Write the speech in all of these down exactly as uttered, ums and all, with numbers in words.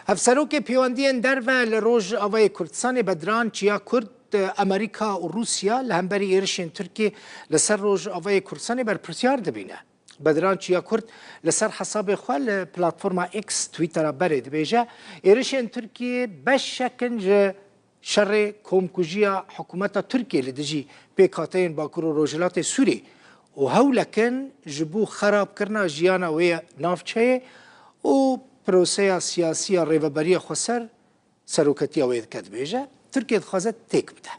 Hevserokê Pêwendiyên Derve li Rojavayê Kurdistanê Bedran Çiyakurd, Amerîka û Rûsya li hemberî êrişên Tirkiyê li ser Rojavayê Kurdistanê berpirsiyar dibîne. Bedran Çiyakurd li ser hesabê xwe li platforma X, Twittera berê dibêje, êrişên Tirkiyê beşek in ji şerê komkujiya hikûmeta Tirkiyê li dijî pêkhateyên Bakur û Rojhilatê Sûrî û hewlek in ji bo xerabkirina jiyana wê navçeyê û proseya siyasî ya Rêveberiya Xweser seroketiya wê dike, dibêje, Tirkiye dixwaze têk bide.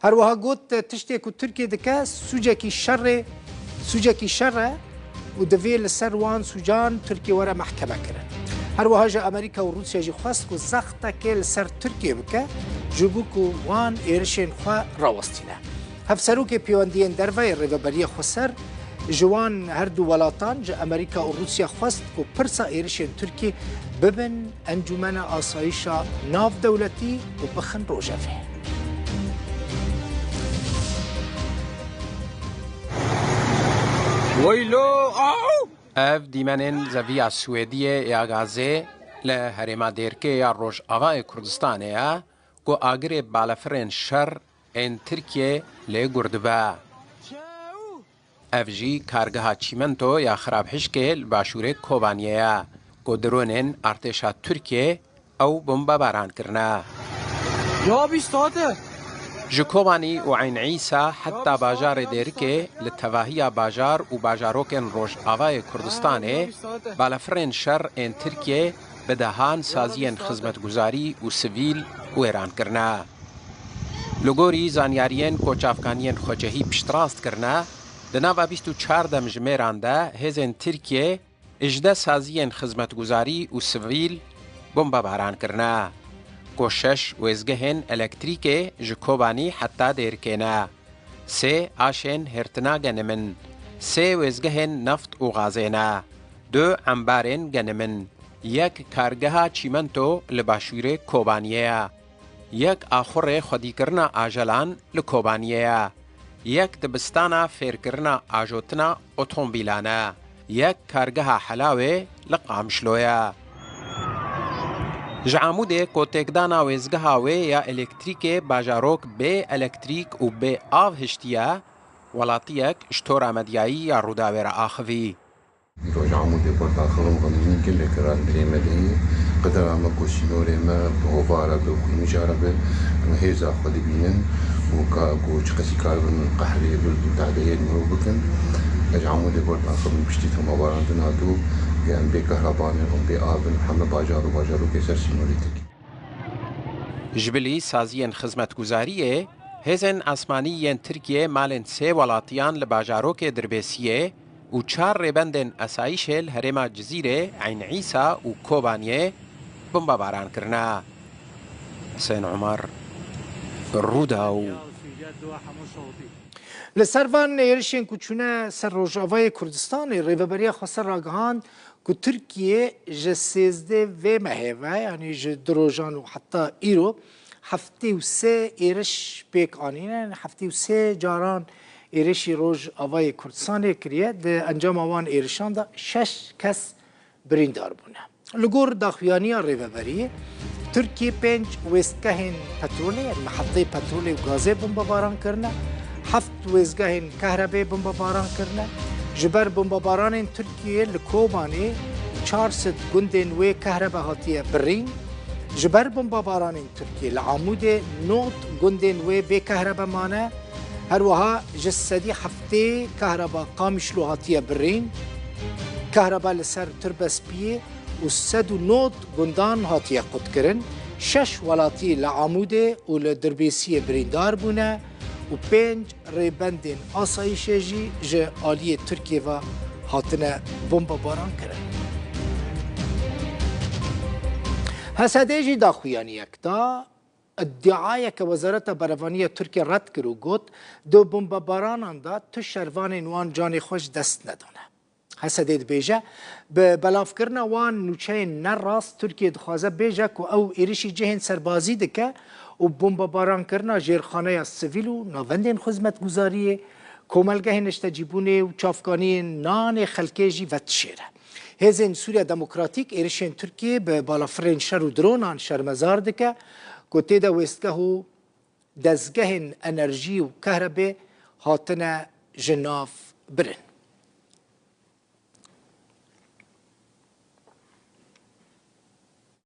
Her wiha got, tiştê ku Tirkiye dike sûcekî şerê, sûcekî şer e û divê li ser wan sûcan Tirkiye were mehkeme kirin. Her wiha ji Amerîka û Rûsya jî xwest ku zextekê li ser Tirkiye bike, ji bo ku wan êrişên xwe rawestîne. Hevserokê Pêwendiyên Derve yê Rêveberiya Xweser ji wan her du welatan, ji Amerîka û Rûsya, xwest ku pirsa êrişên Tirkiyê bibin Encûmena Asayîşa Navdewletî û bixin rojevê. Weylo! Ew! Ev dîmenên zeviya Swêdiyê ya gazê li herêma Dêrikê ya Rojavayê Kurdistanê ye ku agirê balefirên şer ên Tirkiyê lê gur dibe. Ev jî kargeha çîmento ya Xirabhişkê li başûrê Kobaniyê ye, ku dronên artêşa Tirkiyê ew bombebaran kirine. Ya bîst hate. Ji Kobanî û Eyn Îsa heta bajarê Dêrikê li tevahiya bajar û bajarokên Rojavayê Kurdistanê balefirên şer ên Tirkiyê bi dehan saziyên xizmetguzarî û sivîl wêran kirine. Li gorî zanyariyên ku çavkaniyên xwecihî piştrast kirine, di nava bîst û çar demjimêran de hêzên Tirkiyê hejdeh saziyên xizmetguzarî û sivîl bombebaran kirine, ku şeş wêzgehên elektrîkê ji Kobanî heta Dêrikê ne, sê aşên hêrtina genim in, sê wêzgehên neft û gazê ne, du embarên genim in, yek kargeha çîmento li başûrê Kobaniyê ye. Yek axurê xwedîkirina ajelan li Kobaniyê ye. Yek dibistana fêrkirina ajotina otomobîlan e. Yek kargeha Helawê li Qamişlo ye. Ji Amûdê ku têkdana wêzgeha wê ya elektrîkê bajarok bê elektrîk û bê av hiştiye, welatiyek ji tora medyayî ya Rûdawê re axivî. Îro ji Amûdê bor daxilin, xemgînî gelek e li dilê me de ye. Qedera me ku sînorê me bi hovara be, xwînîja re be, em hêza xwe dibînin û ka ku çiqasî karibin qehrê bil dadeyên mirov bikin. Ez ji Amûdê bor daxilin, piştî temabarandina dû, em bê kehreban in û bê av in, heme bajar û bajarokê ser sînorê Tirkiyê. Ji bilî saziyên xizmetguzariyê, hêzên asmanî yên Tirkiyê malên sê welatiyan li bajarokê Dirbêsiyê û çar rêbendên esayîşê li herêma Cizîrê, Eyn Îsa û Kobaniyê bombebaran kirine. Husên Umar, Rûdaw. Li ser van êrişên ku çûne ser Rojavayê Kurdistanê, Rêveberiya Xweser ragihand ku Tirkiye ji sêzdeh vê mehê ve, yanî ji du rojan û heta îro, heftê û sê êriş pêk anîne, heftê û sê caran êrişî Rojavayê Kurdistanê kiriye. Di encama wan êrişan de şeş kes birîndar bûne. Li gor daxuyaniya Rêveberiyê, Tirkiye pênc wêstgehên petrolê, yanî mehefteyê petrolê û gazê bombebaran kirine, heft wêzgehên kehrebê bombebaran kirine. Ji ber bombebaranên Tirkiyê li Kobanê û çar sed gundên wê kehrebe hatiye birîn. Ji ber bombebaranên Tirkiyê li Amûdê nod gundên wê bê kehrebe mane. Her wiha ji sedî heftê kehreba Qamişlo hatiye birîn. Kehreba li ser Tirbespiyê û sed û nod gundan hatiye qutkirin. Şeş welatî li Amûdê û li Dirbêsiyê birîndar bûne û pênc rêbendên asayîşê jî ji aliyê Tirkiyê ve hatine bombebaran kirin. H S D jî daxuyaniyek da. Îdiayeke Wezareta Berevaniya Tirkiye red kir û got, di bombebaranan de tu şervanên wan canê xwe ji dest nedane. H S D dibêje, bi belavkirina wan nûçeyên ne rast, Tirkiye dixwaze bêje ku ew êrişî cihên serbazî dike û bombebarankirina jêrxaneya sivîl û navendên xizmetguzariyê, komelgehên neştecîbûnê û çavkaniyên nanê xelkê jî vedişêre. Hêzên Sûriya Demokratîk êrişên Tirkiyê bi balafirên şer û dronan şermezar dike ku tê de wêstgeh û dezgehên enerjî û kehrebê hatine ji nav birin.